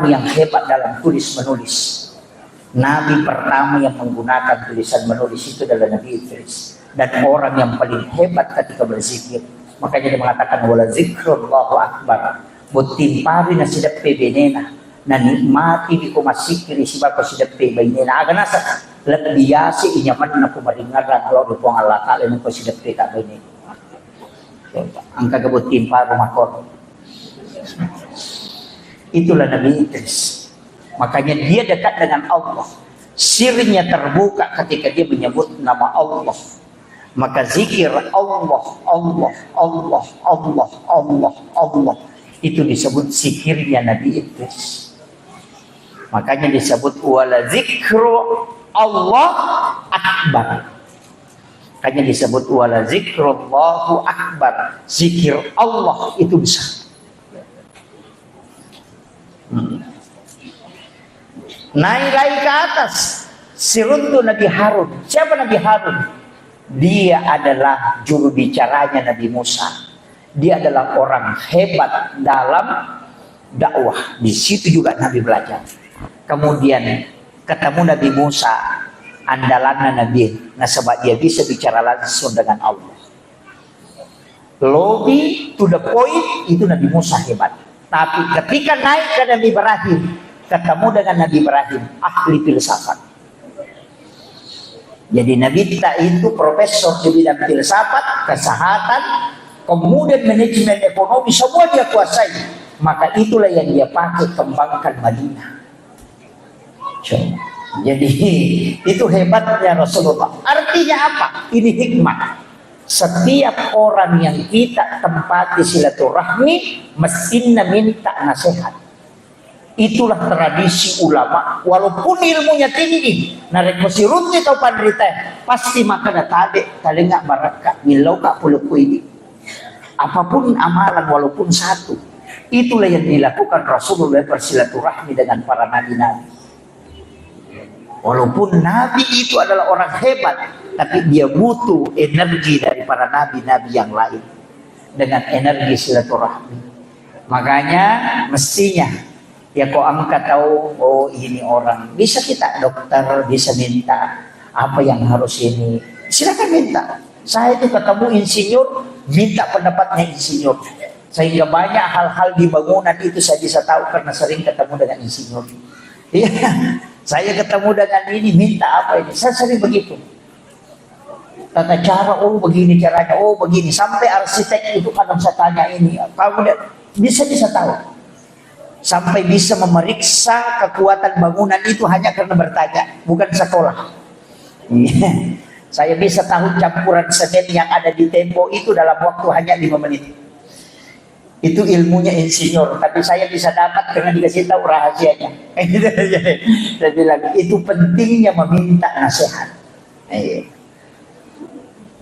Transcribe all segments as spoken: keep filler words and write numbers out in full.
yang hebat dalam tulis menulis. Nabi pertama yang menggunakan tulisan menulis itu adalah Nabi Idris. Dan orang yang paling hebat ketika berzikir. Makanya dia mengatakan, "Wala zikrullahu akbar." Botting pari na sideppe benena. Na nikmati di ko masikiri sibawa ko sideppe bainena. Aga nasa lebbi yase inyamanna ko maringerang lao ri Puang Allah Ta'ala nengko sideppe tak bainena. Engka ga botting paru makor. Itulah Nabi Idris. Makanya dia dekat dengan Allah. Sirnya terbuka ketika dia menyebut nama Allah. Maka zikir Allah, Allah, Allah, Allah, Allah, Allah. Itu disebut zikirnya Nabi Idris. Makanya disebut wala zikru Allah akbar. Makanya disebut wala zikrullahu akbar. Zikir Allah itu besar. Hmm. Naik lagi ke atas, siruntu Nabi Harun. Siapa Nabi Harun? Dia adalah juru bicaranya Nabi Musa. Dia adalah orang hebat dalam dakwah. Di situ juga Nabi belajar. Kemudian ketemu Nabi Musa, andalanna Nabi, nasaba dia bisa bicara langsung dengan Allah. Lobi to the point, itu Nabi Musa hebat. Tapi ketika naik ke Nabi Ibrahim, ketemu dengan Nabi Ibrahim, ahli filsafat. Jadi Nabi kita itu profesor di bidang filsafat, kesehatan, kemudian manajemen ekonomi, semua dia kuasai. Maka itulah yang dia pakai kembangkan Madinah. Jadi itu hebatnya Rasulullah. Artinya apa? Ini hikmah. Setiap orang yang kita tempati silaturahmi, mestinya minta nasihat. Itulah tradisi ulama. Walaupun ilmunya tinggi, narekko sirunti tau panrita, pasti makkeda tabe, talenga barakka, millau ka pole ko ini. Apapun amalan, walaupun satu, itulah yang dilakukan Rasulullah bersilaturahmi dengan para nabi-nabi. Walaupun Nabi itu adalah orang hebat, tapi dia butuh energi dari para nabi-nabi yang lain dengan energi silaturahmi. Makanya mestinya ya ko engka tau, oh ini orang, bisa kita dokter, bisa minta apa yang harus ini, silakan minta. Saya itu ketemu insinyur, minta pendapatnya insinyur. Sehingga banyak hal-hal di bangunan itu saya bisa tahu karena sering ketemu dengan insinyur. Iya, saya ketemu dengan ini, minta apa ini, saya sering begitu. Tata cara, oh begini caranya, oh begini. Sampai arsitek itu kadang saya tanya ini, kamu lihat, bisa-bisa tahu. Sampai bisa memeriksa kekuatan bangunan itu hanya karena bertanya, bukan sekolah. Iya. Saya bisa tahu campuran semen yang ada di tembok itu dalam waktu hanya lima menit. Itu ilmunya insinyur, tapi saya bisa dapat karena dikasih tahu rahasianya. Saya bilang, itu pentingnya meminta nasihat. Iya.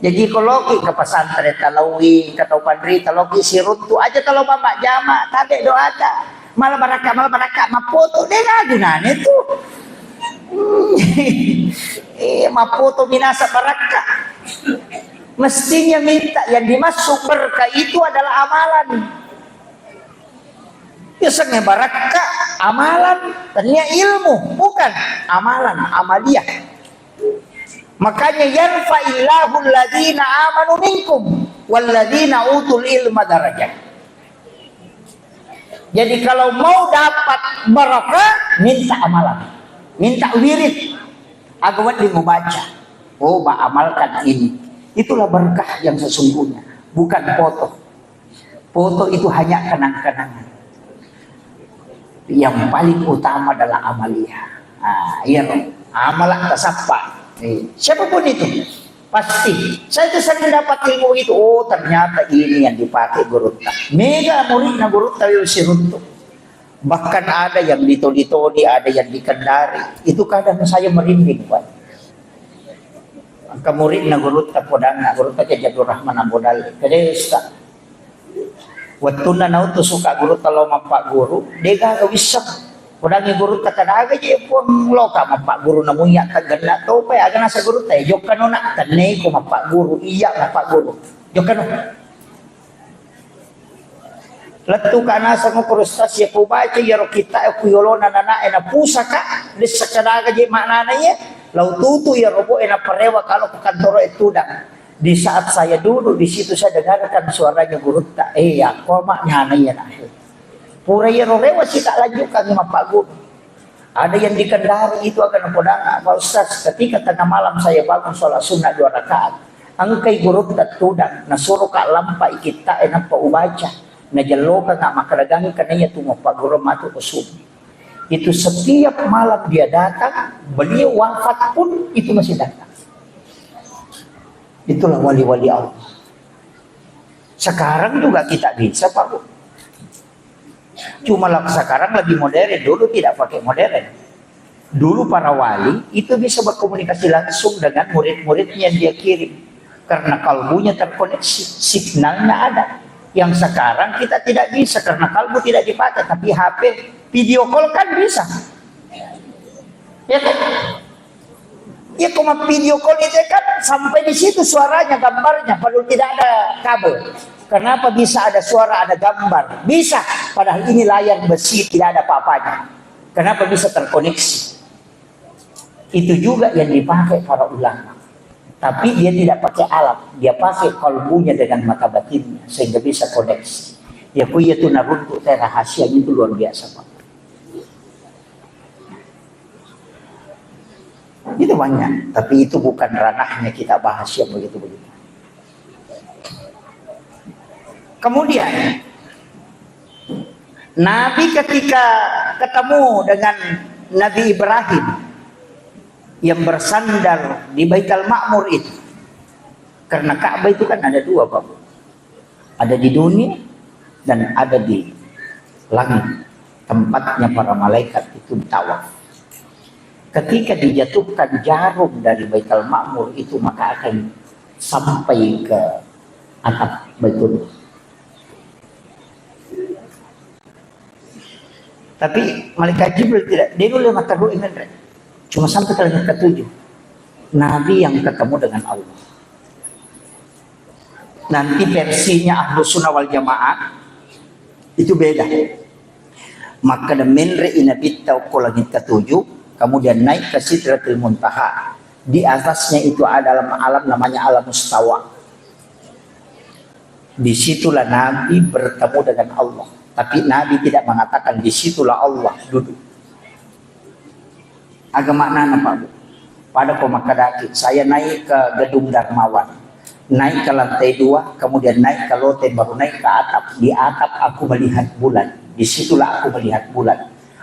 Jadi kalau ki ke pesantren talaui, ke tau panrita, kalau ki siruntu aja kalau mama jama, tabe doata. Malah barakka, malah barakka, mapoto, de' gunane tu. Eh, mapoto minasa barakka. Mestinya minta yang dimaksud berkah itu adalah amalan. Yasengnge barakka amalan, tania ilmu, bukan amalan, amaliyah. Makanya yarfa'illahu alladhina amanu minkum walladhina utul ilma darajat. Jadi kalau mau dapat barakah, minta amalan, minta wirid, aga wedding mubaca, oh, ba amalkan ini. Itulah berkah yang sesungguhnya, bukan foto. Foto itu hanya kenang-kenangan. Yang paling utama adalah amaliyah. Ah, iya, amala tasappa. Eh, siapapun itu, pasti. Saya itu sering dapat ilmu itu. Oh, ternyata ini yang dipakai gurutta. Mega muridna gurutta yo siruntu. Bahkan ada yang di Toli-Toli, ada yang di Kendari. Itu kadang saya merinding, Pak. Engka muridna gurutta, podanna gurutta Kiai Abdul Rahman Ambo Dalle. Kede, Ustaz, wettunna nautu suka gurutta lao mappagguru, degaga wisseng. Podangi gurutta, kadaga je Puang loka mappagguru, namuya taggenna topa, aga nasa gurutta, eh, jokkano nak, tenneko mappagguru, iya mappagguru. Jokkano. Lettuka naseng ko Ustaz, ya ku baca iyaro kitta e ku yolona nanae na pusaka, dessa kadaga je maknana iya, lau tutu iyaro boe na parewa kalo ku kantoro e tudang. Di saat saya duduk di situ, saya dengarkan suaranya gurutta. Eh, ya, ko maknana iya na. Pura iyaro rewa sita lanjutkan mappaguru. Ada yang di Kendari itu akan napodang, "Pak Ustaz, ketika tengah malam saya bangun sholat sunnah dua rakaat, engkai gurutta tudang, nasuroka lampai kitta e nappa ubaca, najelloka nga makkadagangka naiya tu mappaguru matu ko subuh." Itu setiap malam dia datang, beliau wafat pun itu masih datang. Itulah wali-wali Allah. Sekarang juga kita bisa, Pak Bu. Cuma lah sekarang lebih modern, dulu tidak pakai modern. Dulu para wali itu bisa berkomunikasi langsung dengan murid-muridnya yang dia kirim. Karena kalbunya terkoneksi, signalnya ada. Yang sekarang kita tidak bisa karena kalbu tidak dipakai, tapi H P video call kan bisa. Ya kan? Ya, kalau video call itu kan sampai di situ suaranya, gambarnya, padahal tidak ada kabel. Kenapa bisa ada suara, ada gambar? Bisa, padahal ini layar besi, tidak ada apa-apanya. Kenapa bisa terkoneksi? Itu juga yang dipakai para ulama. Tapi dia tidak pakai alat, dia pakai kalbunya dengan mata batinnya, sehingga bisa koneksi. Ya, ku iya tu naruntuk teh rahasia itu luar biasa, Pak. Itu banyak, tapi itu bukan ranahnya kita bahas yang begitu-begitu. Kemudian, Nabi ketika ketemu dengan Nabi Ibrahim yang bersandar di Baitul Ma'mur itu, karena Ka'bah itu kan ada dua, Pak. Ada di dunia dan ada di langit, tempatnya para malaikat itu tawaf. Ketika dijatuhkan jarum dari Baitul Ma'mur itu, maka akan sampai ke atap Baitul. Tapi malaikat Jibril tidak, dia dulu mataru menre. Cuma sampai ke langit ketujuh. Nabi yang ketemu dengan Allah. Nanti versinya Ahlus Sunnah wal Jamaah itu beda. Maka menre i Nabitta ko langit ketujuh, kemudian naik ke Sidratul Muntaha. Di atasnya itu ada alam, alam namanya Alam Mustawa. Di situlah Nabi bertemu dengan Allah. Tapi Nabi tidak mengatakan, "Di situlah Allah duduk." Aga maknana, Pak Bu? Pada ko makkadaki, saya naik ke gedung Darmawan, naik ke lantai dua, kemudian naik ke loteng, baru naik ke atap. Di atap aku melihat bulan. Di situlah aku melihat bulan.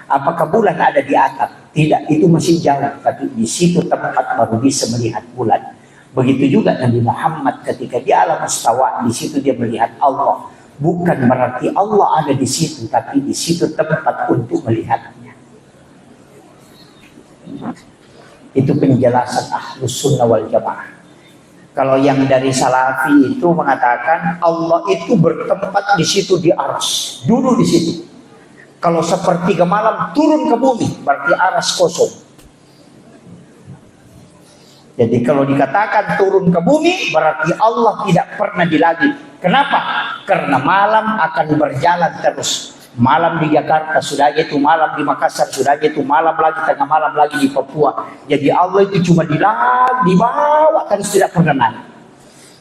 Apakah bulan ada di atap? Tidak, itu masih jauh. Tapi di situ tempat baru bisa melihat bulan. Begitu juga Nabi Muhammad ketika di alam istawa, di situ dia melihat Allah. Bukan berarti Allah ada di situ, tapi di situ tempat untuk melihatnya. Itu penjelasan Ahlus Sunnah wal Jamaah. Kalau yang dari Salafi itu mengatakan Allah itu bertempat di situ di aras, dulu di situ. Kalau sepertiga malam turun ke bumi, berarti aras kosong. Jadi kalau dikatakan turun ke bumi, berarti Allah tidak pernah di langit. Kenapa? Karena malam akan berjalan terus. Malam di Jakarta, sudah itu malam di Makassar, sudah itu malam lagi, tengah malam lagi di Papua. Jadi Allah itu cuma di langit, di bawah terus, tidak pernah naik.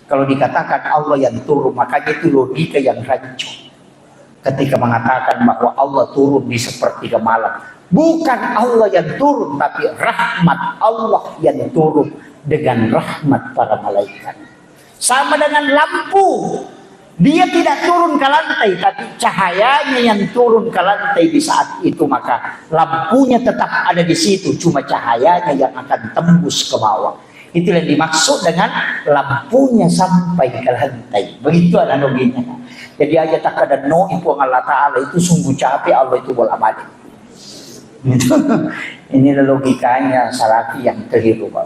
Kalau dikatakan Allah yang turun, makanya itu logika yang rancu. Ketika mengatakan bahwa Allah turun di sepertiga malam. Bukan Allah yang turun, tapi rahmat Allah yang turun dengan rahmat para malaikat. Sama dengan lampu. Dia tidak turun ke lantai, tapi cahayanya yang turun ke lantai di saat itu, maka lampunya tetap ada di situ, cuma cahayanya yang akan tembus ke bawah. Itulah yang dimaksud dengan lampunya sampai ke lantai. Begitu analoginya. Jadi aja tak ada no Puang Allah Ta'ala itu sungguh capek Allah itu bolak-balik. Gitu. Inilah logikanya Salafi yang keliru, Pak.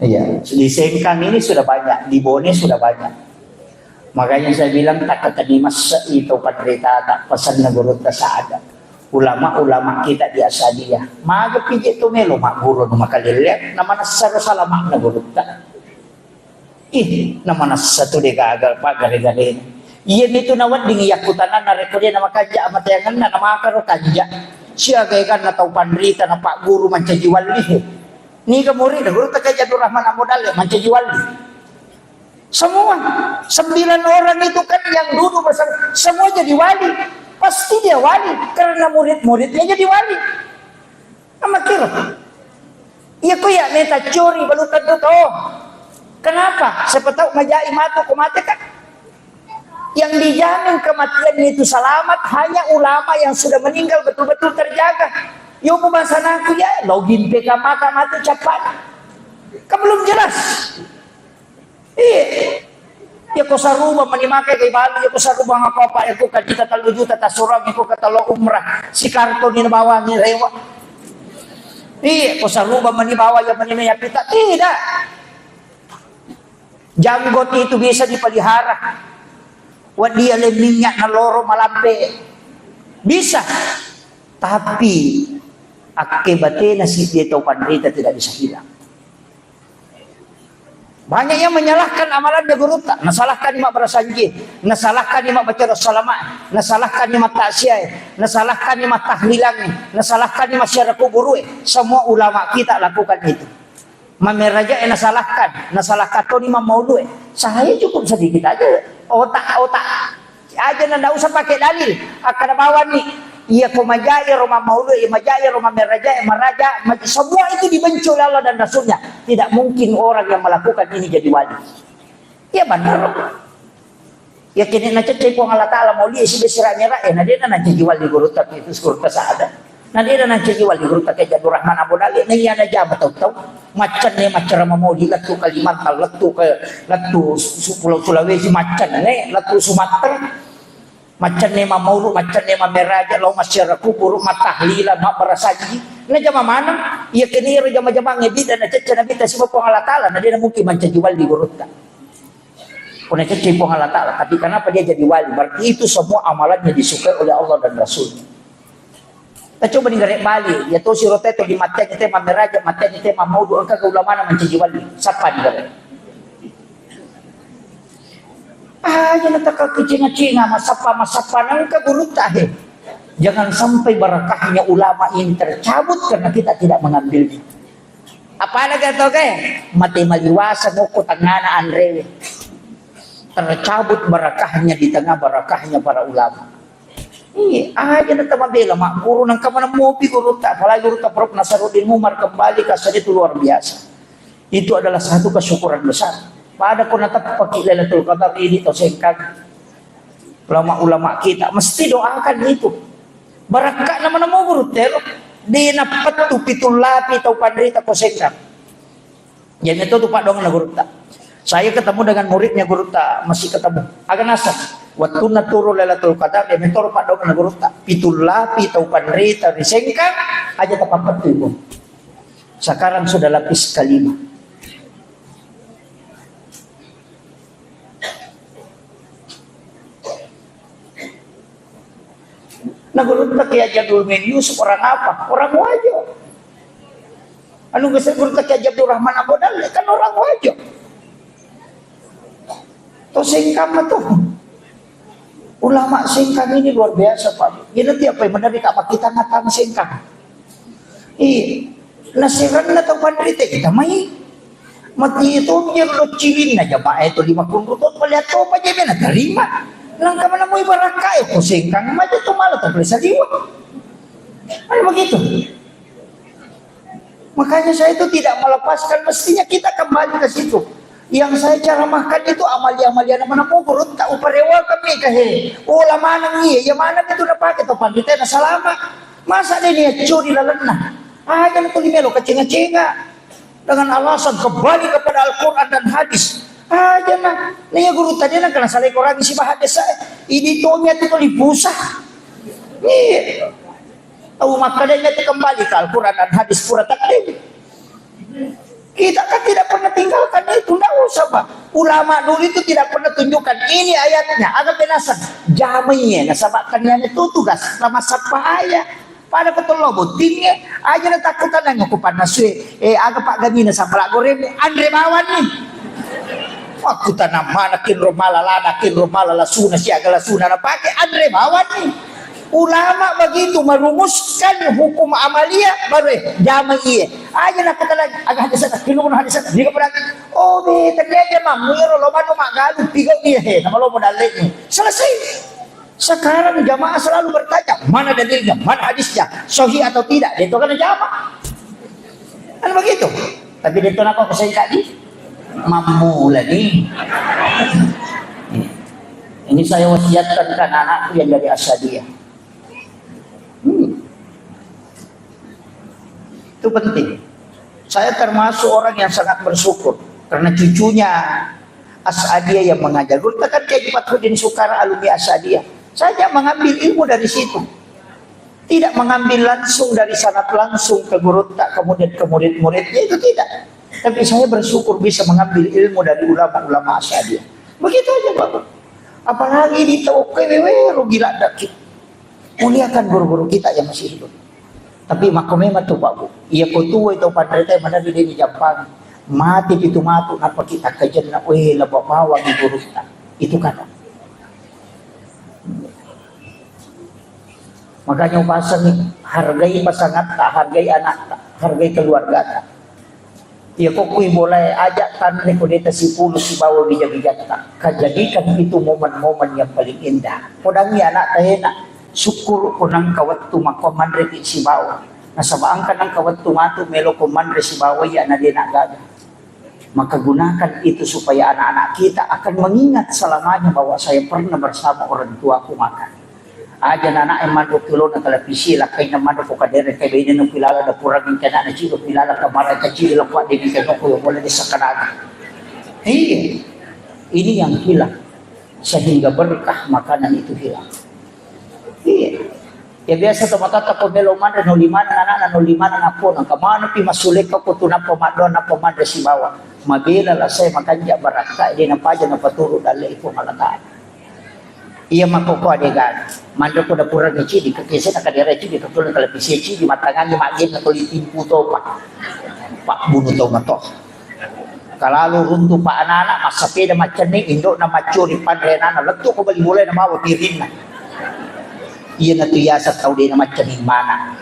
Iya, di Sengkang ini sudah banyak, di Bone sudah banyak. Makanya saya bilang, tak ketemu masa itu penderita, tak pesan negara tak ada. Ulama-ulama kita di Asadiyah. Maga pijit tu melo mak guru nu makalilek, nama nasar salah mak negara tak. Ih, nama nasa tu dia gagal, Pak, gare-gare. Iyamitu nawedding yakkutananna rekko de namakanja amateangenna, namakaro kanja. Siaga eganna tau panrita na pagguru mancaji walli. Niga murid guru takaja Abdul Rahman Abu Dalle mancaji walli. Semua sembilan orang itu kan yang duduk bersama, semua jadi wali. Pasti dia wali karena murid-muridnya jadi wali. Amakkiro. Iya ko ya meta curi balukan tu to. Kenapa? Siapa tahu majai matu ko mate kan. Yang dijamin kematian itu selamat hanya ulama yang sudah meninggal betul-betul terjaga. Yo bahasa naku ya, login P K mata mati cepat. Kan belum jelas. Iya. Ya ko saruba mani makai kai balu, ya ko saruba ngapa apa, ya ko kajita tellu juta tasurang, ya ko katalo umrah, si kartoni nabawangi rewa. Iya, ko saruba mani bawa ya mani ya pita, tidak. Janggot itu bisa dipelihara. Wadia le minyak naloro malampe. Bisa. Tapi akkebatena si dia tau panrita tidak bisa hilang. Banyak yang menyalahkan amalannya gurutta, nasalahkan ni mabbarasanji, nasalahkan ni mabbaca salama, nasalahkan ni mattaksiah, nasalahkan ni mattahlilang, nasalahkan ni masyarakat kuburu. Semua ulama kita lakukan itu. Mameraja nasalahkan, nasalahkan toni mammaulu. Saya cukup sedikit aja otak-otak. Aja na ndak usah pakai dalil. Akkada bawanni, iya ko majai ro mammaulu, iya majai ro mameraja, maraja, maj-, semua itu dibenci oleh Allah dan Rasulnya. Tidak mungkin orang yang melakukan ini jadi wali. Iya benar. Ya kini nacecce Puang Allah Ta'ala mau lihat si besira nyera, eh, nadena nanti jual di guru tapi itu guru kesada. Nadena nancaji wali gurutta Kiai Abdul Rahman Abu Dali, na iyana jama tau-tau. Maccanne maccarama maulid, lettu Kalimantan, lettu ke, lettu su-, Pulau Sulawesi, maccanne lettu Sumatera. Maccanne mammaulu, maccanne mammeraja, lao massiara kuburu, mattahlilan, mabbarasanji. Na jama maneng, iya keniro jama-jamangnge bidda na cecce na bidda siba Puang Allah Ta'ala, na dena mungkin mancaji wali gurutta. Puna cecce Puang Allah Ta'ala, tapi kenapa dia jadi wali? Berarti itu semua amalannya disukai oleh Allah dan Rasulnya. Tacoba ni gare bali, ya to siro te to di matteangngi te mammeraja, matteangngi te mammaudu, engka ke ulamana mancaji wali. Sappa ni gare? Aja na taka kecinga-cinga, masappa, masappa, na engka gurutta he. Jangan sampai barakahnya ulama ini tercabut karena kita tidak mengambilnya. Apalagi atau ke mate maliwasa moko tengana anrewe. Tercabut barakahnya di tengah barakahnya para ulama. Iya, aja na tamabela magguru nang kamana mopi gurutta, apalagi gurutta Prof Nasaruddin Umar kembali kasar itu luar biasa. Itu adalah satu kesyukuran besar. Pada ko nateppaki Lailatul Qadar ini to sengkang. Ulama-ulama kita mesti doakan itu. Barakka nama namo gurutta ero. Dena pettu pitung lapi tau panrita ko sengkang. Jadi itu tu paddoanna gurutta. Saya ketemu dengan muridnya gurutta, masih ketemu. Aga naseng, wettunna turu Lailatul Qadar, dia metoro paddoanna gurutta. Pitung lapi tau panrita ri sengkang, aja tapappettu ibu. Sekarang sudah lapis kelima. Nah, gurutta Kiai Haji Abdul Muin Yusuf orang apa? Orang Wajo. Anu geser gurutta Kiai Haji Abdul Rahman Abu Dalle kan orang Wajo. To sengkang mah to. Ulama sengkang ini luar biasa, Pak. Gini tiap apa yang menarik apa kita ngatang sengkang. Iya. Nasiranna tau panrita kita mai. Mati itu dia lo cilinna jamaah itu lima kunru to pale to pa je mena terima. Nang kamana mau ibarakka e ko sengkang maja to malah to pale saliwa. Kan begitu. Makanya saya itu tidak melepaskan, mestinya kita kembali ke situ. Yang saya ceramahkan itu amalia-amalia mana mau gurutta uparewa kami ke he. Oh, lah mana nih? Ya mana itu udah pakai to panrita na salama. Masa dia niat curi lalenna? Aja na tuli melo kacenga-cenga dengan alasan kembali kepada Al-Quran dan hadis. Aja na, na iya gurutta de na kena salai Quran si bahas desa. Ini to niat itu lipusa. Iya. Tau makkadanya itu kembali ke Al-Quran dan hadis pura takdir. Kita kan tidak pernah tinggalkan itu, ndak usah, Pak. Ulama dulu itu tidak pernah tunjukkan ini ayatnya, ada penasang. Jamainya, nasabak kan itu tugas, sama sapahaya. Pada betul lo bottingnya, aja na takut tanang aku panas we. Eh, aga Pak Gamina sama goreng, Andre Bawan nih. Makkutanang mana kinro mala lada, kinro mala lasuna, siaga lasuna napake, anre bawang ni. Ulama begitu merumuskan hukum amalia, baru, eh, jama iye. Aja nakata lagi, aga hadis sana, kinro hadis sana, dia kepada, oh, be, tadi aja mamu, ya, lo manu magalu, tiga dia, he, nama lo modal ni. Selesai. Sekarang jamaah selalu bertanya, mana dalilnya, mana hadisnya, sahih atau tidak, dia itu kan jamaah. Kan begitu. Tapi dia itu kenapa saya tadi? Mamula ni. Ini saya wasiatkan ke anak-anakku yang dari Asadiyah. Hmm. Itu penting. Saya termasuk orang yang sangat bersyukur karena cucunya Asadiyah yang mengajar. Guru kan Kiai Fathuddin Sukara, alumni Asadiyah. Saya mengambil ilmu dari situ. Tidak mengambil langsung dari sanad langsung ke gurutta, kemudian ke murid-muridnya, itu tidak. Tapi saya bersyukur bisa mengambil ilmu dari ulama-ulama Asadiyah. Begitu aja, Pak. Apalagi di tau kewewe rugi ladaki. Muliakan guru-guru kita yang masih hidup. Tapi makko memang tu, Pak Bu. Iya ko tuwo itu panrita mana di deni Jampang. Mati pitu matu napa kita kejenna, weh, lebak bawang di gurutta. Itu kata. Makanya upasangi, hargai pasangatta, hargai anakta, hargai keluargata. Iya, ko kui bolae, aja tanre ko deta sipulu sibawa bija-bijatta. Kajadikan itu momen-momen yang paling indah. Podangi anakta ena, syukur ko nangka wettu makko manre pi sibawa. Nasaba angka nangka wettu matu melo ko manre sibawa iya na dena gaga. Maka gunakan itu supaya anak-anak kita akan mengingat selamanya bahwa saya pernah bersama orang tuaku makan. Aja nana e manro kilona televisi, lakkaina manro ko kadere, kai bene no pilala dapurang, kena na cido pilala kamara kacil, lakwa de kena ko yo bola desa kadaga. Iya. Ini yang hilang. Sehingga berkah makanan itu hilang. Iya. Ya biasa to matatta ko melo manre no limaneng anana, no limaneng appona. Kamana pi masulekka ko tu nappa maddoa nappa manre sibawa. Mabela la saya makanja barakka de napaja napaturu dalle Puang Allah Taala. Iya makkoko adegan. Manre ko dapurang cidi, kekese na kadere cidi, ketulang televisi cidi, matangangi maggenna toli timpu topa. Pak bunuh tau mato. Kalalu runtu pa anana, massapeda maccenni, indokna maccuri panre anana, lettu ko bali mulai na mawa pirinna. Iya natu yasa tau dena maccenni mana.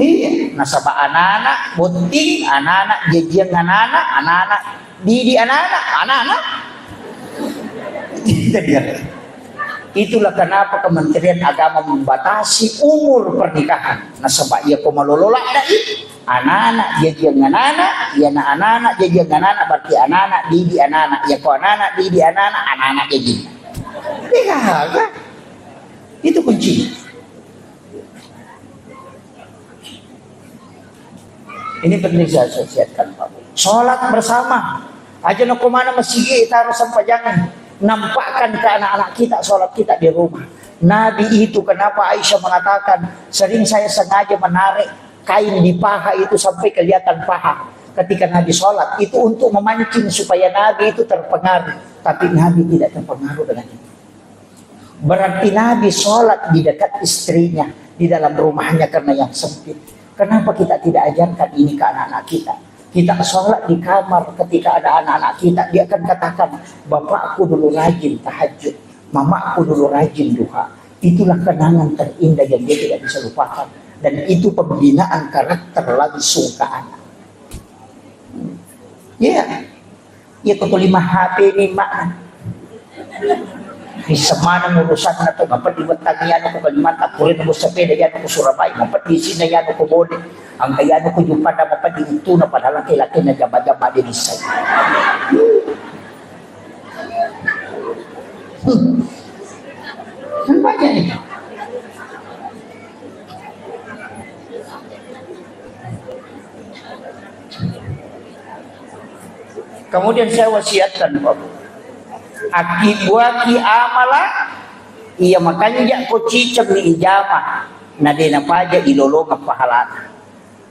Iya, nasaba anana botting, anana jajiang anana, anana didi anana, anana. Itulah kenapa Kementerian Agama membatasi umur pernikahan. Nasaba iya ko malolo ladda i, anana jajiang anana, iyana anana jajiang anana, berarti anana didi anana, iya ko anana didi anana, anana jajiang. Degaga. Itu kuncinya. Ini penting saya wasiatkan, Pak Bu. Sholat bersama. Aja no komana masigi taro sampajang. Nampakkan ke anak-anak kita sholat kita di rumah. Nabi itu kenapa Aisyah mengatakan, sering saya sengaja menarik kain di paha itu sampai kelihatan paha. Ketika Nabi sholat, itu untuk memancing supaya Nabi itu terpengaruh. Tapi Nabi tidak terpengaruh dengan itu. Berarti Nabi sholat di dekat istrinya, di dalam rumahnya karena yang sempit. Kenapa kita tidak ajarkan ini ke anak-anak kita? Kita sholat di kamar ketika ada anak-anak kita, dia akan katakan, "Bapakku dulu rajin tahajud, mamaku dulu rajin duha." Itulah kenangan terindah yang dia tidak bisa lupakan. Dan itu pembinaan karakter langsung ke anak. Iya. Iya, ko tuli ma H P ni makna. Bisa mana urusanna tu, mapeddi wettangi anu ko Kalimantan, pura nunggu sepeda anu ko Surabaya, mapeddi sini anu ko Bone, angka anu ko Juppanda, mapeddi itu na padahal laki-laki na jamba-jamba dia bisa. Hmm. Kan banyak ni. Kemudian saya wasiatkan, Bapak. Akkibuaki amala, iya makanja ko ciceng ni ijama, na de napaja ilolongeng pahalana.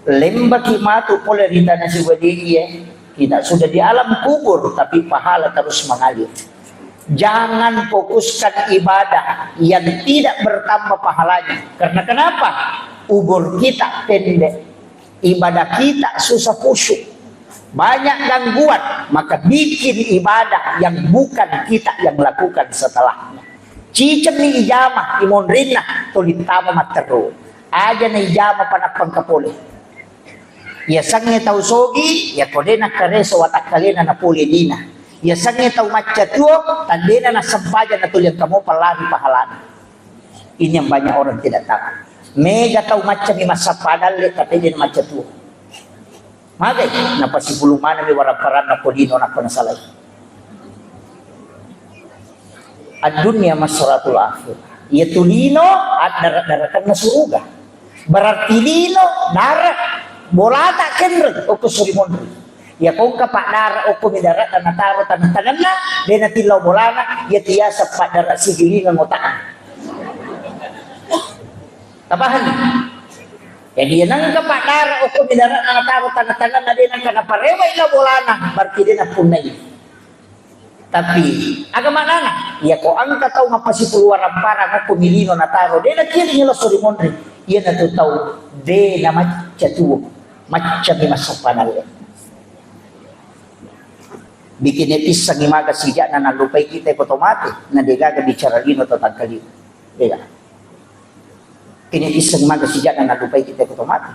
Lembaki matu pole ri tana sibawa deie, kita sudah di alam kubur, tapi pahala terus mengalir. Jangan fokuskan ibadah yang tidak bertambah pahalanya. Karena kenapa? Umur kita pendek. Ibadah kita susah khusyuk. Banyak gangguan, maka bikin ibadah yang bukan kita yang lakukan setelahnya. Cicemmi ijama imonrinna, tuli tama matteru. Aja na ijama panappang kapole. Yasengnge tau sogi, yako de nakkareso watakkalena napole dina. Yasengnge tau macca tuo, tandena nassempajang natuli engka mopa lari pahalana. Ini yang banyak orang tidak tahu. Mega tau macca mi massappa dalle, tapi de macca tuo. Magai napasipulung maneng mi warapparanna ko lino nappa nasalai. Ad-dunya masratul akhir. Iya tu lino addara-darakanna suruga. Berarti lino dara bolata kenreng okko suri monri. Iya kongka paddara okko mi dara dan nataro taneng-tanenna, de natillau bolana, iya tiasa paddara sigilingang otakna. Tapahang? Jadi, iya nengka paddara okko mi dara nataro taneng-tanenna, de nengka naparewa ila bolana, berarti de napunnai. Tapi, aga maknana? Iya ko engka tau mappasipulu warapparang okko mi lino nataro, de nakiring ila suri monri, iya natu tau de namacca tuo, macca mi massappa dalle. Bikin pissangi maga sija'na nallupai kita ko to mate, na degaga bicara lino to tangkalino. Degaga. Kini iseng maga sija'na nallupai kita ko to mati.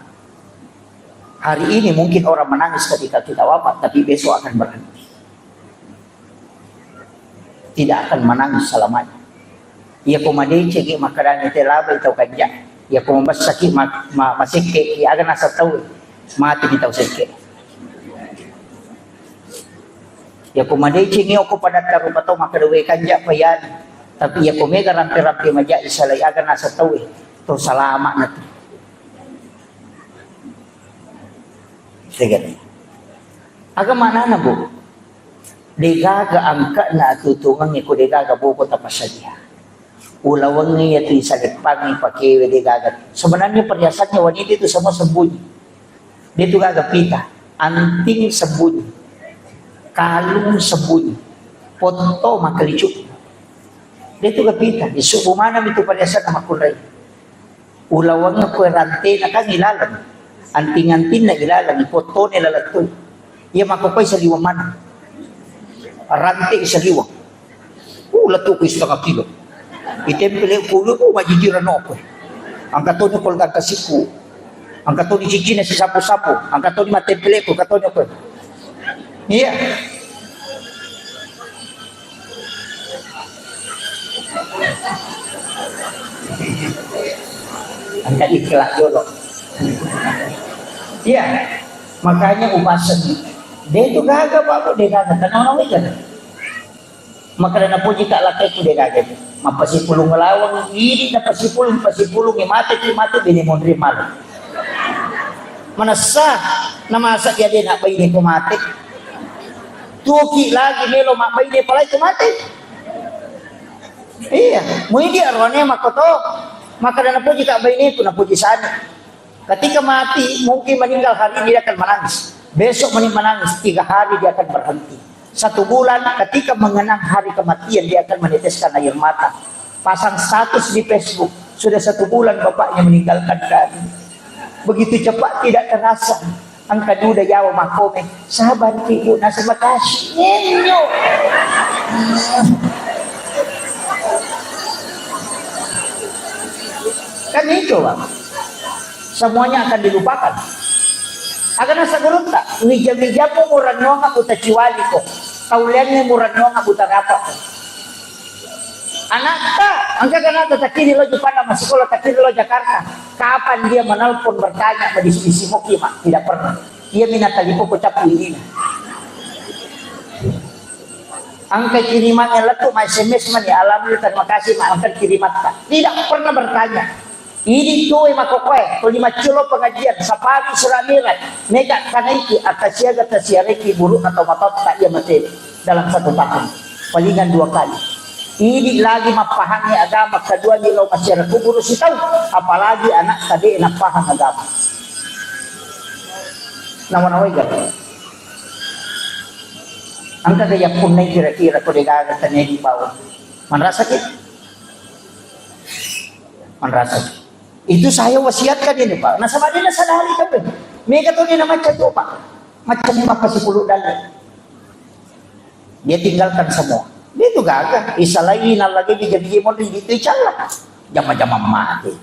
Hari ini mungkin orang menangis ketika kita wafat, tapi besok akan berhenti. Tidak akan menangis selamanya. Iya ko madeceng i makkedani te labai tau kanja. Iya ko mabessaki ma, ma, masekke i aga nasa tau mati di tau sekke. Iya ko madeceng i okko padatta rupa tau makkeda we kanja payani. Tapi iya ko mega rampe-rampe maja isalai aga nasa tau e, to salama na tu. Segala. Aga maknana, Bu? Degaga angka'na atutungengnge ko degaga boko tapassadia. Ulawengnge iya tu isalai pangngi pakewe degaga. Sebenarnya perhiasannya wanita itu semua sembunyi. De tu gaga pita, anting sembunyi, kalung sembunyi, potto makkelicuk. De tu gaga pita, disubu maneng mi tu perhiasanna makkunrai. Ulaweng ko rantena kan ilaleng. Anting-antingna ilaleng, pottone laleng tu. Iya makkokoi saliweng maneng. Rante saliweng. Uh, lettu ku setengah kilo. Itempele kulu, uh, majijiran no ko. Angka toni kol gangka siku. Angka toni cicina sisapu-sapu. Angka toni matempele ku, angka toni ko. Iya. Angka ikhlas dulu. Iya. Makanya upasengi. De tu gaga, Pak, Bu, de gaga. Tenang, tenang, tenang. Makkeda napoji ka lakkaikku de gaga. Mappasipulung lawang, idi napasipulung, pasipulung, mate ki mate bene monri malu. Manessa, namasa iya de nak baine ko mate. Tuoki lagi melo mabbaine palai ko mate. Iya, muidi arwane makkoto. Makkeda napoji ka baineku, napoji sani. Ketika mati, mungkin meninggal hari ini dia akan menangis. Besok meni-, menangis, tiga hari dia akan berhenti. Satu bulan, ketika mengenang hari kematian, dia akan meneteskan air mata. Pasang status di Facebook, sudah satu bulan bapaknya meninggalkan kami. Begitu cepat, tidak terasa. Engka duda yawa makkome, sabar ki, Bu, nasaba kasi. Nyenyo. Kan itu, Bang. Semuanya akan dilupakan. Aga nasa gurutta, wija-wijamu murennuang buta ciwaliko, taulianni murennuang buta rapako. Anakta, engka anakta takkiri lo Jupanna massikola, takkiri lo Jakarta. Kapan dia menelpon bertanya, madisi-disi moki, Mak? Tidak pernah. Iya mina telepon ko cappu ini. Angka kirimannya lettu ma S M S mani, alhamdulillah, terima kasih, Mak, angka kirimatta. Tidak pernah bertanya. Idi tuwe makokoe, tuli macculo pengajian, sapari sura mirai, mega kanaiki, akkasiaga tasiaraiki burukna tau matotta iya mate dalam satu tahun. Palingan dua kali. Idi lagi mappahangi agama, keduani lao masyarakat kuburu sitau, apalagi anak tade napahang agama. Nawa-nawai gak? Angka gaya punnai kira-kira ko degaga tania di bawah. Manrasa ki? Manrasa. Itu saya wasiatkan ini, Pak. Nasaba de nasadari kape. Mega to de namacca tu, Pak. Macam apa sepuluh dalil? Dia tinggalkan semua. Dia itu gaga. Isalai nalagi bija-bija model gitu, icalla. Jama-jama mati.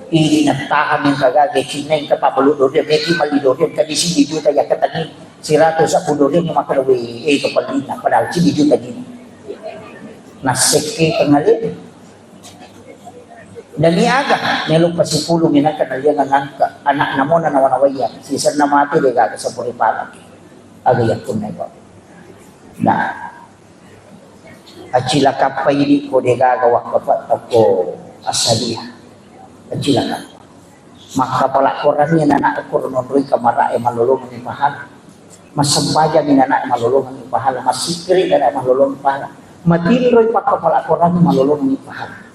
Ini natahan yang kagak, Cina yang kepabelu durian, meki mali durian, tadi sini juta ya ketani, seratus aku durian yang makan, weh, eh, kepalina, padahal sini juta gini. Naseke kengalin. Dan ni aga, melo pasipulung ina kenalian ngangka, anak namona nawa-nawaya, sisenna mati deh gaga sepuri palaki. Aga ya punna, Pak. Nah, acilakappa idi ko degaga wakkafa ko asalia. Acilakappa. Makkapala Quran ni anak Quran nonroi kamara e malolongi pahala. Massempajang ni anak malolongi pahala. Masikri anak malolongi pahala. Matinroi pakkapala Quran ni malolongi pahala.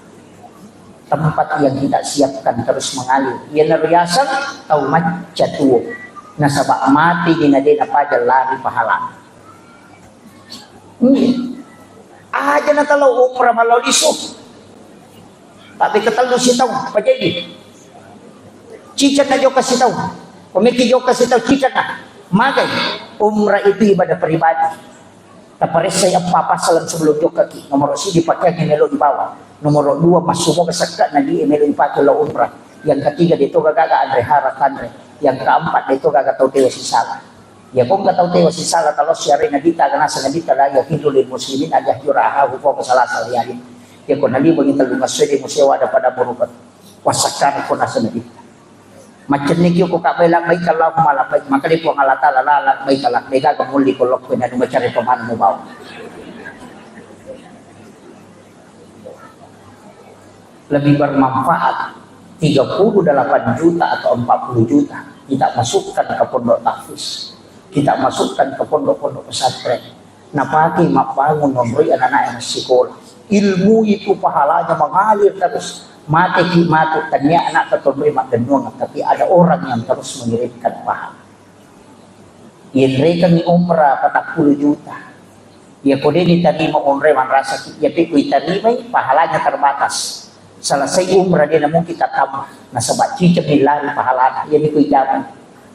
Tempat yang kita siapkan terus mengalir. Ia nariasang tau macca tuo. Nasaba mati ni nadena paja lari pahala. Hmm. Aja na talo umrah malao lisu. Tapi ketellu sitau, pajaji. Ciceng na joka sitau. Pemiki joka sitau, ciceng na. Magai. Umrah itu ibadah pribadi. Taparessai eppa passalan sebelum jokkaki. Nomor siji pakeang melo dibawa. Nomor dua massumoga sekka na di melo dipake lao umrah. Yang ketiga de to gaga anre hara tanre. Yang keempat de to gaga tau tewa sisala. Iya ko engka tau tewa sisala talo siare Nabitta, aga naseng Nabitta, la yahillu lil muslimin an yahjura akhahu fawqa salasa layalin. Iya ko naliwengi tellung esso de musewa ada pada murubat. Wasakkana ko naseng Nabitta. Maccenneki ko Ka'bah, labbaik Allahumma labbaik. Maka de Puang Allah Taala, la labbaik la, de gaga mulli ko lokko na duma care pemanu mubawa. Lebih bermanfaat tiga puluh delapan juta atau empat puluh juta kita masukkan ke pondok tahfiz, kita masukkan ke pondok-pondok pesantren. Napake mabbangun, nonroi anak-anak yang sekolah. Ilmu itu pahalanya mengalir terus. Mate ki matu, tania anak ketonroi maddennuang, tapi ada orang yang terus mengirimkan pahala. Yenrekengngi umrah patappulo juta. Iya ko de ditarima umrah manrasaki, iya pe ku itarimai pahalanya terbatas. Selesai umrah de namungkin tattamba, nasaba ciceng millari pahalana, iya ni ku ijamai.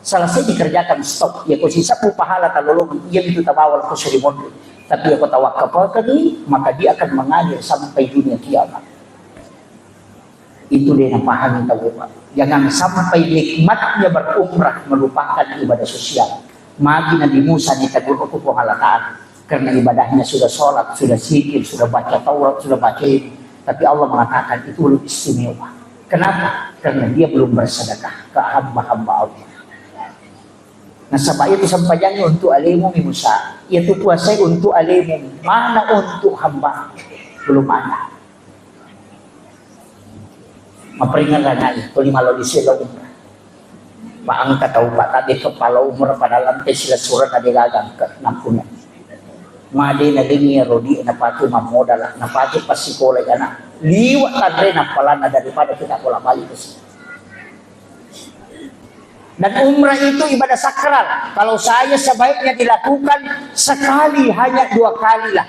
Selesai dikerjakan stop, iya ko sisebbu pahala talolong, iya itu tabawa ko suri monri. Tapi iya ko tawakkafakengngi, maka dia akan mengalir sampai dunia kiamat. Itu de napahami tau, Pak. Jangan sampai nikmatnya berumrah melupakan ibadah sosial. Magi Nabi Musa ditegur oleh Puang Allah Ta'ala. Karena ibadahnya sudah sholat, sudah zikir, sudah baca Taurat, sudah baca ini. Tapi Allah mengatakan itu belum istimewa. Kenapa? Karena dia belum bersedekah ke hamba-hamba Allah. Nasaba itu sempajangnya untuk alemu mi Musa. Itu puasa untuk alemu. Mana untuk hamba? Belum ada. Maperingan ranai, tuli malo di selo umrah. Pa engka tau pa tabe kepala umrah pada lantai sila surat ade gagang ke nampuna. Made na demi rodi na pake mamodal, na pake pasikola anak. Liwat tanre na palana daripada kita bolak balik ke sini. Dan umrah itu ibadah sakral. Kalau saya sebaiknya dilakukan sekali, hanya dua kali lah.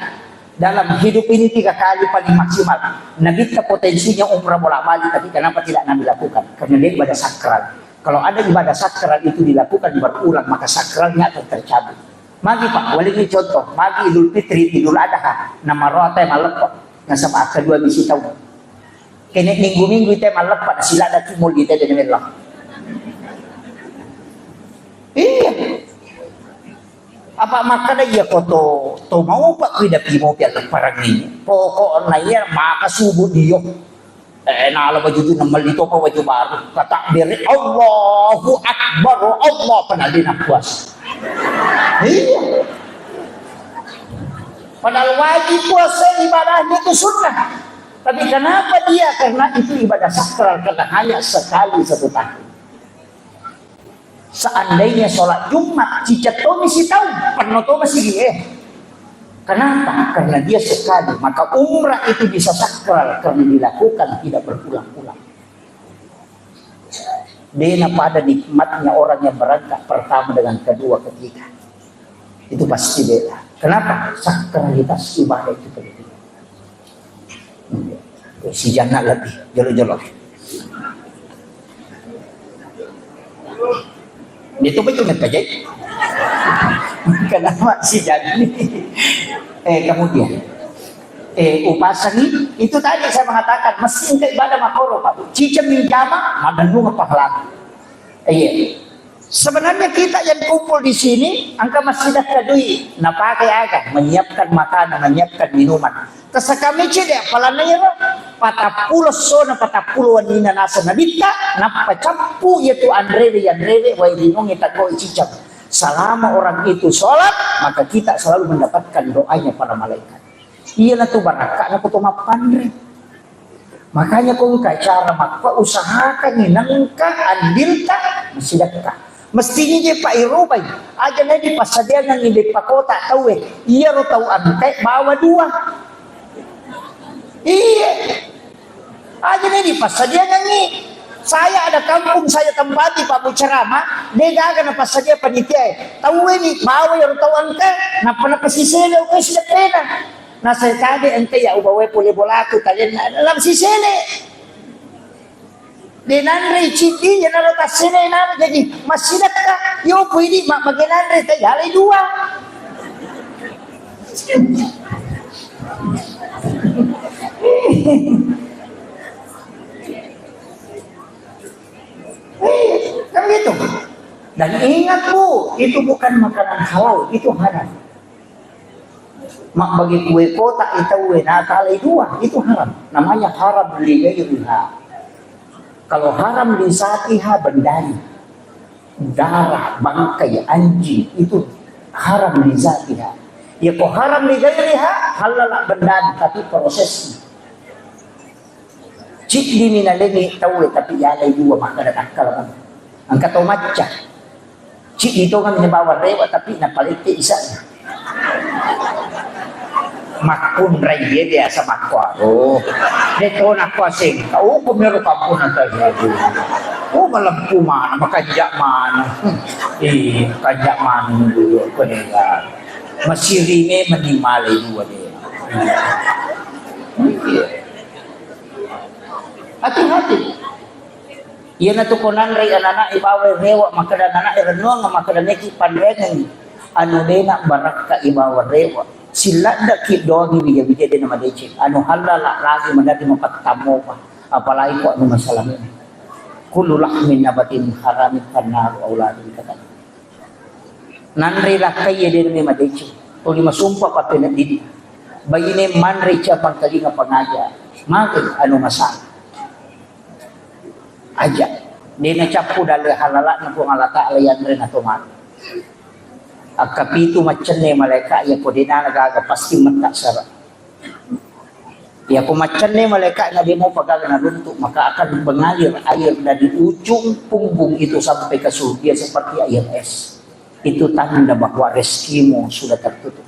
Dalam hidup ini tiga kali paling maksimal. Nabi potensinya umrah bolak-balik, tapi kenapa tidak Nabi lakukan? Karena dia ibadah sakral. Kalau ada ibadah sakral itu dilakukan berulang, maka sakralnya akan tercabut. Magi Pak, wali ini contoh, magi Idul Fitri, Idul Adha, nama rote malepok, nasaba kedua bisi tahu. Kene minggu-minggu ite maleppa, silada timul ite de melo. Iya. Apa makkeda iya ko to, to mau pak kui dapi mau piala parang ini. Pokokna iya maka subuh dio. Eh, nala baju tu nemmelli topa baju baru. Kata beri Allahu Akbar, Allah penalina puasa. Iya. Padahal wajib puasa ibadahnya itu sunnah. Tapi kenapa dia? Karena itu ibadah sakral, karena hanya sekali satu tahun. Seandainya sholat Jumat, cicet tomi sitaung, penuh tomi sigi, eh. Kenapa? Karena dia sekali. Maka umrah itu bisa sakral karena dilakukan tidak berulang-ulang. Dena pada nikmatnya orang yang berangkat pertama dengan kedua, ketiga. Itu pasti beda. Kenapa? Sakralitas ibadah itu penting. Si jana lebih jolo-jolo. Itu betul kan, Pak Jai? Kenapa si Jani? Eh, kemudian, eh, upasangi, itu tadi saya mengatakan, mesti engka ibadah makoro, Pak. Ciceng jama, madennung pahala. Iya. Sebenarnya kita yang kumpul di sini, engka massidekka dui, napakai aga, menyiapkan makanan, menyiapkan minuman. Tessakami cede, apalana iyaro, patappulo essona, patappulo wenninna naseng Nabitta, nappa cappu iyatu anrewe, yanrewe, wai rinungi taggoe ciceng. Selama orang itu sholat, maka kita selalu mendapatkan doanya para malaikat. Iyanatu barakka'na ko to mappanre. Makanya ko engka acara makko, usahakan nengka andilta massidekka. Mestini je Pak irubai, aja na dipassadiangengi beppa kota tauwe. Iyaro tau engka bawa dua. Iya. Aja na dipassadiangengi. Saya ada kampung saya tempati Pak Bu ceramah, de gaga na passadia panitia. Tauwe ni bawa iyaro tau engka, nappa napasisele oke sideppena. Na saya kade engka ya ubawa pole bolaku talenna, lam sisele. De nanre ciddi, jenaro tassele naro jadi massidekka. Yo ko idi mabbage nanre te yalai dua. Kan gitu. Dan ingat, Bu, itu bukan makanan halal, itu haram. Mabbagi kue kotak itauwe natalai dua, itu haram. Namanya haram li ghairiha. Kalau haram li zatiha, bendari, darah, bangkai, anjing, itu haram li zatiha. Ya, ko haram li ghairiha, halal bendari, tapi prosesnya. Ciddimi nalengi tauwe, tapi yalai dua, makkeda takkala. Engka to macca. Ciddi tongeng ni bawang rewa, tapi napalette isa'na. Makkunrai dia biasa makkuaro. De to nakkuaseng. Oh, ko mero kampung tadi. Oh, malempu mana, makanja mana. Iya, makanja mana dulu, ko nega. Masiri me mending malai dua dia. Iya. Hati-hati. Iyanatu ko nanrei anana'e bawang rewa, makkeda anana'e rennuang, makkeda meki panreangengi. Anu dena barakka i bawang rewa. Silladdaki doangi wija-wija dena madeceng. Anu hallala lagi menari mapattammopa. Apalagi ko anu masalah. Kullu lahmin nabatin haramin fannaru aula bihi, katanya. Nanre lakkai ya dena madeceng. Tuli masumpa pappena didi. Baine manre capang kalinga pangaja. Mage anu masalah. Aja. Dena cappu dalle halala'na Puang Allah Ta'ala yanre na to mate. Akkapitu maccenne malaika ya ko dena gaga pasti metta sara. Ya ko maccenne malaika na demo pagaga naruntuk, maka akan mengalir air dari ujung punggung itu sampai ke surga seperti air es. Itu tanda bahwa rezekimu sudah tertutup.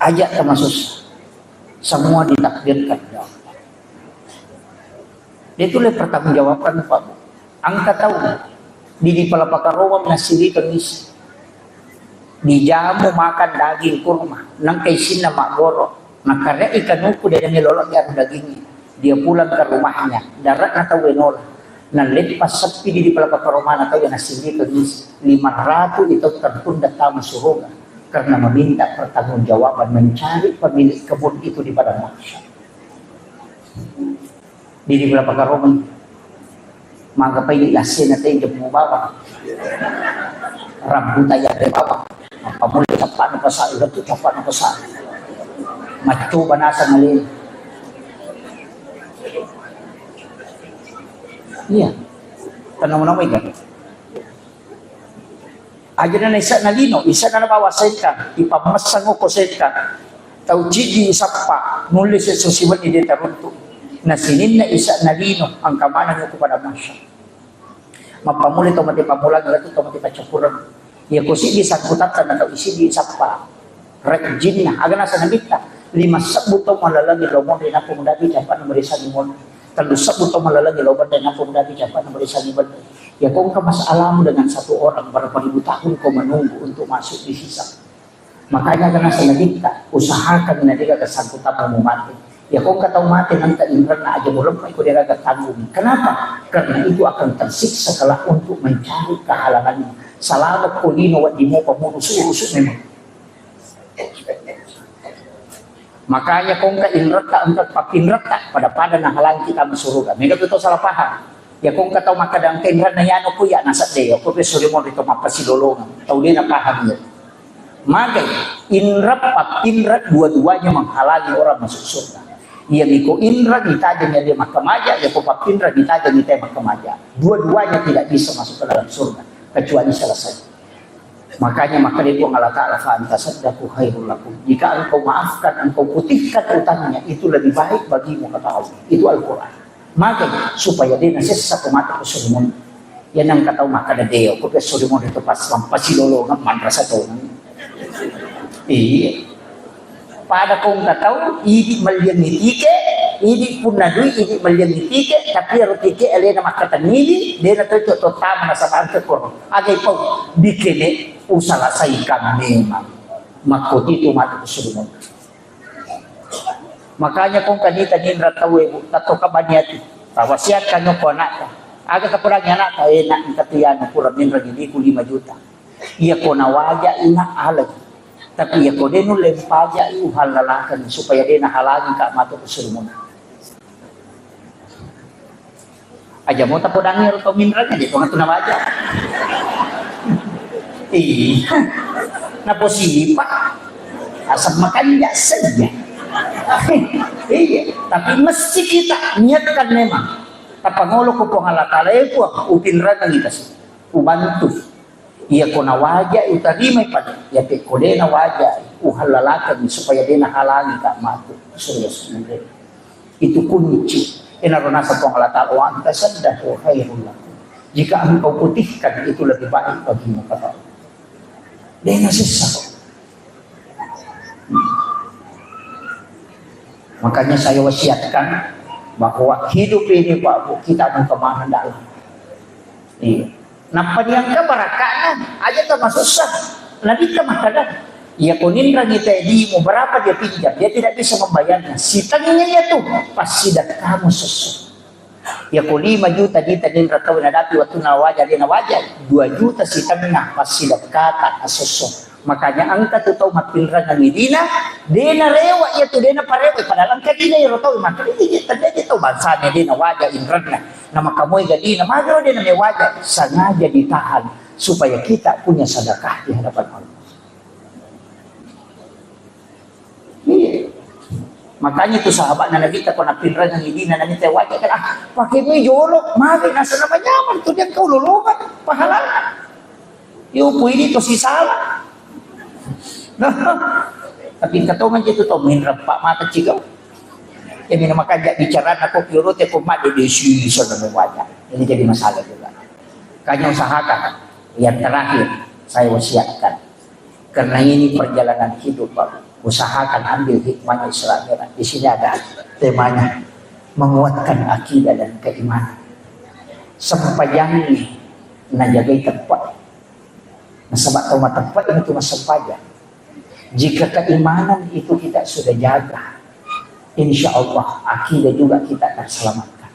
Aja termasuk semua ditakdirkan. Dia tulis pertanggungjawaban, Pak. Angka tahu di di pala pakaromang nasili kengis. Dijamu makan daging kurma, nangka isinna maggoro. Nakare ikanuku dia melo lagi anu dagingnya. Dia pulang ke rumahnya. Daratna tau enola. Naleppa seppi di di pala pakaromana tau yang nasili kengis. Lima ratus itu tertunda tama suruga karena meminta pertanggungjawaban mencari pemilik kebun itu di padang mahsyar. Didi pala pakaromeng. Magapai di lassena tei jemmu bawang. Rambuta yare bawang. Apa mulai capana pasa, itu capana pasa. Maccoba nasang ale. Iya. Tenang-tenang itu. Ajana na isa'na lino, isa'na nabawa sengkang, ipammessang okko sengkang. Tau ciddi isappa, nulle sesso siwenni de taruntu. Na sininna isa'na lino, engka maneng okko pada masa. Mappamula to mate pammulang, ratu to mate paccappureng. Iya ko siddi sakkutatta na tau isiddi isappa. Rajinna, aga naseng Nabitta, lima sebbu tau malalengi lao monri nappa mudapi capana merisangi monri. Tellu sebbu tau malalengi lao benre nappa mudapi capana merisangi benre. Ya ko engka masalahmu dengan satu orang, berapa ribu tahun kau menunggu untuk masuk di hisab. Makanya aga naseng Nabitta, usahakan na degaga sakkutatta mumate. Ya, ko engka tau mate nangka inrenna aja mulempai ko deraga tanggung. Kenapa? Karena itu akan tersiksa kelak untuk mencari kehalangannya. Salama ko lino wedding mopa murusu-urusu memang. Makanya ko engka inretta, engka pappinretta, pada-pada nahalangi kita masuk surga. Mega tu tau salah paham. Ya, ko engka tau makkeda engka inrenna yano ko ya nasadde, ya ko pe suri mo rito mappasilolongang. Tau de napaham ya. Magai, inreng pappinreng dua-duanya menghalangi orang masuk surga. Iya miko inreng itajeng ya dia makkamaja, ya ko pappinreng itajeng ya dia makkamaja. Dua-duanya tidak bisa masuk ke dalam surga kecuali salah satu. Makanya makkeda Puang Allah Ta'ala, "Fa anta saddaqu khairul lakum." Jika engkau maafkan, engkau putihkan utangnya, itu lebih baik bagimu, kata Allah. Itu Al-Quran. Magai, supaya de nasessa ko mate ko surimun. Ya nang katau makkeda de, ko pe surimun itu pas, pas silolongan manrasa tonang. Iya. Pada ko engka tau, idi melliangngi tike, idi punna dui, idi melliangngi tike, tapi ero tike alena makkatengngili, de na cocok tottama nasaba engka koro. Aga ipau, dikene usalasaikan memang. Makkoti tu mate ko surimun. Makanya ko engka nita ninra tau e, Bu, tatto kabani ati. Tawasiatkan ko anakta. Aga tapodangi anakta, eh, nak, engka tu yanu kurang minra didiku lima juta. Iya ko nawajai na alai. Tapi iya ko de nulle mpajai, uhallalakeng supaya de nahalangi ka mate ko surimun. Aja mo tapodangi ero tau minranya de tongatu nawaja. Iya. Naposipa. Asam makanja saja. Iya, tapi mesti kita niatkan memang. Tapangolo ko Puang Allah Ta'ala, eh, Puang, upinrangi kasi. Ubantu. Iya ko nawajai utarimai pada, iya pe ko de nawajai, uhallalakeng supaya de nahalangi ka matu. Serius, serius. Itu kunci. Enaro naseng Puang Allah Ta'ala, "Wa anta saddaqu khairul lakum." Jika engkau putihkan, itu lebih baik bagimu, kata Allah. De nasessa kok. Makanya saya wasiatkan bahwa hidup ini, Pak Bu, kita akan kemana dalam. Iya. Nappa diangka barakana, aja tambah susah. Nabi ka makkada, iya ko ninrangi tedimu, berapa dia pinjam, dia tidak bisa membayarnya. Sitengnya iya tu, pasti kamu sesso. Iya ko lima juta dita ninra tau nadapi waktu nawaja, dia nawaja, dua juta sitengah pasti kata sesso. Makanya engka tu tau mappinrangangi dina, de narewa iya tu, de naparewa, padahal engka dina ero tau, maka iya, iya, tanda iya tau bangsana de nawaja inranna. Namakamoi gadina, magaro de namewaja, sengaja ditahan supaya kita punya sedekah di hadapan Allah. Iya. Makanya itu sahabatnya Nabi, tak pernah pinrangan idina Nabi teh wajar kan, ah, pakai mie jolo, mari nasa nama nyaman tuh dia kau lolongan pahalana. Yo, pui ini tosi salah. Tapi katongan itu tau main rempak mata cikau. Jadi nama kajak bicara nak kopi urut ya komat di sisa nama wajar. Ini jadi masalah juga. Kanya usahakan. Yang terakhir, saya wasiatkan. Karena ini perjalanan hidup, Pak. Usahakan ambil hikmahnya Isra Mi'raj. Di sini ada temanya, menguatkan akidah dan keimanan. Sempajangi najagai tempat. Nasaba tau mateppa itu massempajang. Jika keimanan itu kita sudah jaga, insya Allah akidah juga kita akan selamatkan.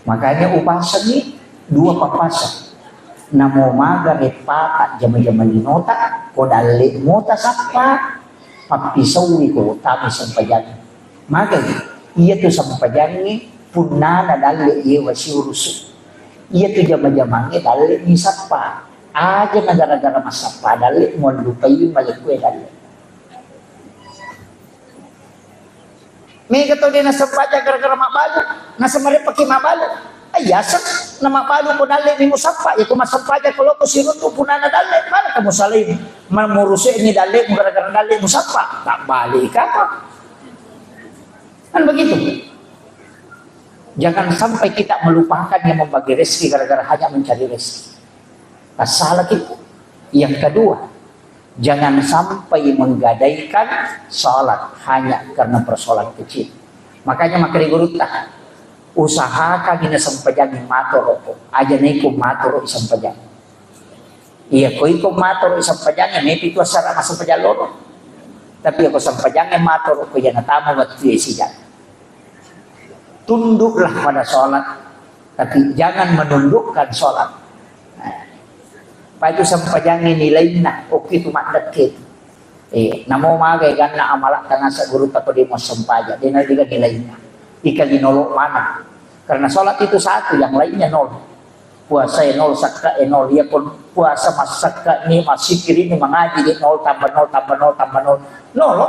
Makanya upasangi dua papasang. Namo maga reppata jama-jama linota, ko dalle mota sappa, pappisaui ko utami sempajang. Magai, iya tu sempajangi punnana dalle yewa siurusu. Iya tu jama-jamangi dalle ni sappa. Aja na gara-gara massappa dalle, muallupai malekku dalle. Mega tau de nasempajang gara-gara mabbalu, nasaba repaki mabbalu. Ai, yaseng na mabbalu ko dalle mi musappa, ya ko massempajang ko loko siruntu punana dalle, mana kamu salai? Mamuruseni dalle mu gara-gara dalle musappa, tak balik apa? Kan begitu. Jangan sampai kita melupakan yang membagi rezeki gara-gara hanya mencari rezeki. Tassalaki. Yang kedua, jangan sampai menggadaikan salat hanya karena persoalan kecil. Makanya makkeda gurutta, usahakan ina sempajangi matoro, aja naiko matoro sempajang. Iya, ko iko matoro sempajang, mepi tu assara massempajang loro. Tapi ako sempajangnge matoro ko iya natama wettu e sijang. Tunduklah pada sholat, tapi jangan menundukkan sholat. Nah, apa itu sempajangnge nilainna, oke itu maddekke. Eh, namo maga ganna amala tanasa guru tako demo sempaja, dena juga nilainna. Ika linolo mana? Karena sholat itu satu, yang lainnya nol. Puasa e nol, sakka e nol. Iya pun puasa massakka ni, massikiri ni, mangaji di nol tambah nol tambah nol tambah nol. Nolo.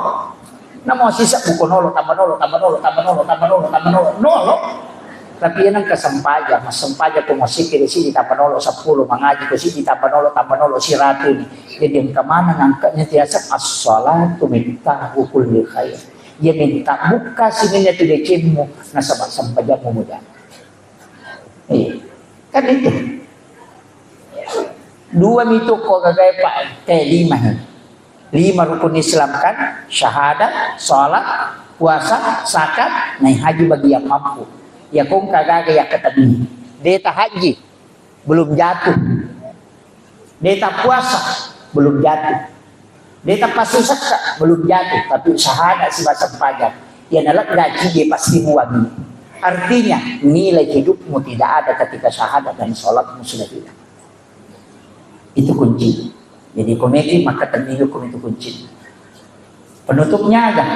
Namo sisa buku nolo tambah nolo tambah nolo tambah nolo tambah nolo tambah nolo. Nolo. Tapi iya nang kesempajang, massempajang ko massikiri sidi tambah nolo sepuluh, mangaji ko sidi tambah nolo tambah nolo siratu ni. Jadi engka mana ngangkatnya tiasa as-salatu miftahu kulli khair. Iya minta buka sininna tu decemmu nasaba sempajammu muda. Iya. Kan itu. Dua mitu ko gagai, Pak, eh, lima he. Lima rukun Islam kan, syahadat, sholat, puasa, zakat, naik haji bagi yang mampu. Ya kong kagaga ya ketemu. Deta haji, belum jatuh. Deta puasa, belum jatuh. Deta passu sekka, belum jatuh, tapi syahadat sibawa sempajang. Iya nalegga ciddi pasti muangi. Artinya, nilai hidupmu tidak ada ketika syahadat dan sholatmu sudah hilang. Itu kunci. Jadi, komeki maka temilu itu kunci. Penutupnya aga?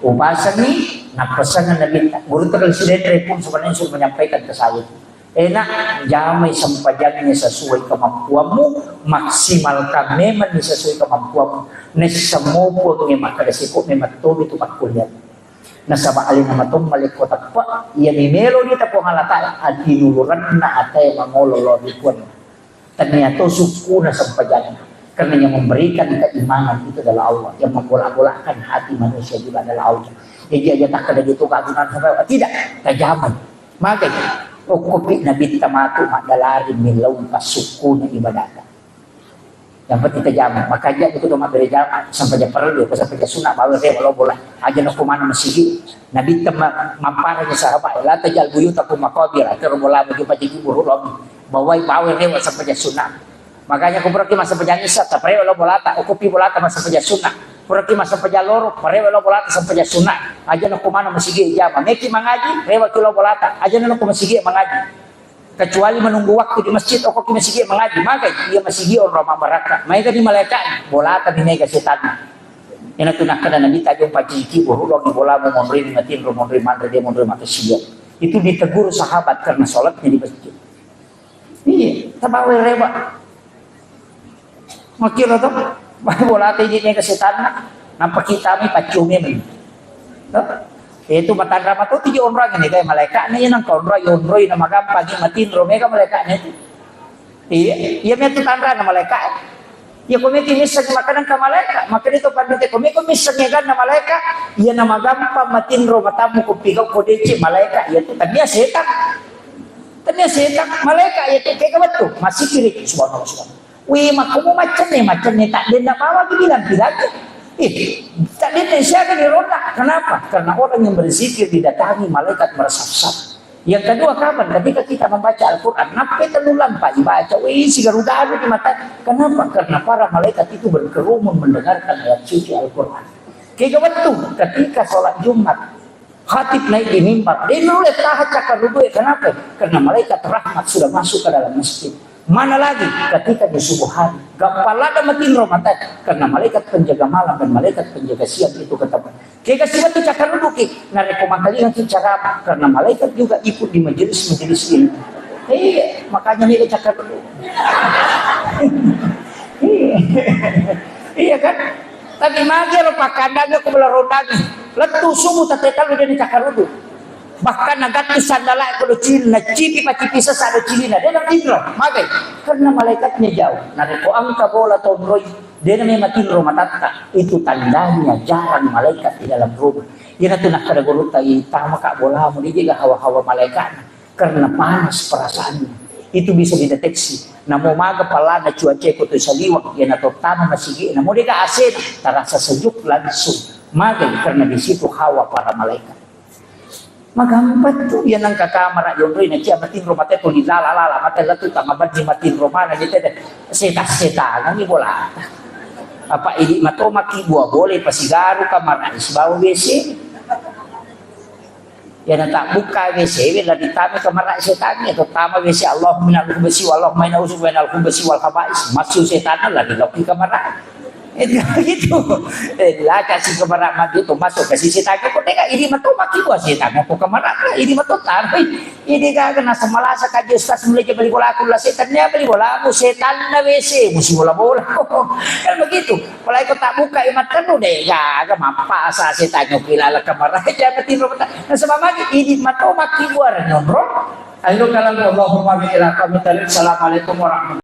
Upasangi, nappasangan Nabi. Guru terlalu sudah repun sebenarnya suruh menyampaikan ke saya. Enak, jamai sempajangnya sesuai kemampuanmu, maksimalkan memang sesuai kemampuanmu. Nessa mopo nge maka desiko memang tobi tu pakkuliah. Nasaba alena matomma lekko teppa, iya memelo ni tapong Allah Ta'ala, adinuluranna atae mangolo lo ri Puang. Tania to sukkuna sempajanna. Karena yang memberikan keimanan itu adalah Allah, yang membolak-balikkan hati manusia juga adalah Allah. Jadi aja tak ada gitu keagungan sampai tidak, tajamai. Magai, okkopi Nabitta matu maddalari millau passukkuna ibadata. Yang penting tajamai. Makanya itu tuh mabbere jama, sampai jam perlu, sampai jam sunat, bawa saya walau bola. Aja nak mana masigi. Nabitta ma-, mamparanya sahabat, la tajal buyutakum maqabir, akhir bola bagi pajiki buruk lagi. Bawai, bawai lewat sampai jam sunat. Makanya aku berarti masa pejang isya, tak perlu lo bolata, aku pi bolata masa pejang sunnah. Berarti masa pejang loro, perlu lo bolata sampai pejang sunnah. Aja nak mana masigi jama. Meki mangaji, lewat kilo bolata. Aja nak masigi mangaji. Kecuali menunggu waktu di masjid, aku ke masigi mangaji. Maka iya masigi orang mabaraka. Mega di malaikat, bolata di mega setan. Ina tu nakkeda Nabi tajung paciki, boru lo di bola mau mondri, ngatin ro mondri, mandri dia mondri mata sia. Itu ditegur sahabat karena sholatnya di masjid. Iya, tabawa reba. Makkiro to, bolata idi mega setanna, nampa kita mi pacciumi meni. To? Itu matanra mato tiji onrang ini kai malaikat ni nang konro yonroi na magampangi matinro mega malaikat ni. Iya, iya metu tanra na malaikat. Iya ko meki misseng makanang ka malaikat, makanya to pandite ko meko misseng eganna malaikat, iya na magampa matinro matamu ko pigau ko deci malaikat, iya tu tania setan. Tania setan, malaikat iya tu kega betul, masih kiri, subhanallah, subhanallah. Wih, makkumu macenne, macenne tak denna bawa bilang pilaki. Eh, tak denna siaga di ronda. Kenapa? Karena orang yang berzikir didatangi malaikat meresap-sap. Yang kedua, kapan? Ketika kita membaca Al-Quran, nappe telu lampa dibaca, wih, si garu-garu di mata. Kenapa? Karena para malaikat itu berkerumun mendengarkan ayat suci Al-Quran. Kega betul ketika sholat Jumat, Khatib naik di mimbar, de nulle taha cakkarudue. Kenapa? Karena malaikat rahmat sudah masuk ke dalam masjid. Mana lagi ketika di subuh hari, gampang lada matinro mata, karena malaikat penjaga malam dan malaikat penjaga siang itu ketemu. Kega sibatu cakkarudu ki, narekko mangkalinga ki ceramah, karena malaikat juga ikut di majelis-majelis ilmu. Iya, makanya nih cakkarudu. Iya. Iya kan? Tapi magi lo pakkandangnya ko bela rondangi. Lettu subuh tette tellu de cakkarudu. Bahkan nagattu sandala ko do cil, nacipi pacipi sesa do cilina. De na tinro, magai. Karena malaikatnya jauh. Narekko engka bola tonroi, de na memang tinro matatta. Itu tandanya jarang malaikat di dalam rumah. Ina tu nakkeda gurutta, "Tama ka bolamu, de jaga hawa-hawa malaikatna." Karena panas perasaannya. Itu bisa dideteksi. Namo maga palana cuaca ko tu saliweng, iyana to tama masigi, namo dega A C, terasa sejuk langsung. Magai karena di situ hawa para malaikat. Magampang tu, iya nang ka kamar yonroi na cia matinro mate to lilala-lala, mate latu tama banni matinro mana gitu deh. Seta-seta, nani bolata. Apa idi mato makkibua bole pasigaru kamar sibawa W C. Ya na tak buka W C we la ditame kamar setan ya, terutama W C Allahumma minal khubsi wa Allahumma inna uzu minal khubsi wal khabais. Masuk setan la di loki kamar. Itu gitu. Eh, la kasih kamar mandi itu masuk kasih setan ko tega idi mato makkibua setan ko kamar idi mato taruh. Ini gaga nasemalasa kaji ustaz mulai bali bola aku la setan ya bali bola mu setan na W C musi bola bola. Kan begitu. Mulai ko tak buka imat tenu de gaga mappasa setan nyo pila la kamar aja mati. Nasaba magi idi mato makkibua nyonro. Ayo kalam Allahumma bi ila kami tarik. Assalamualaikum warahmatullahi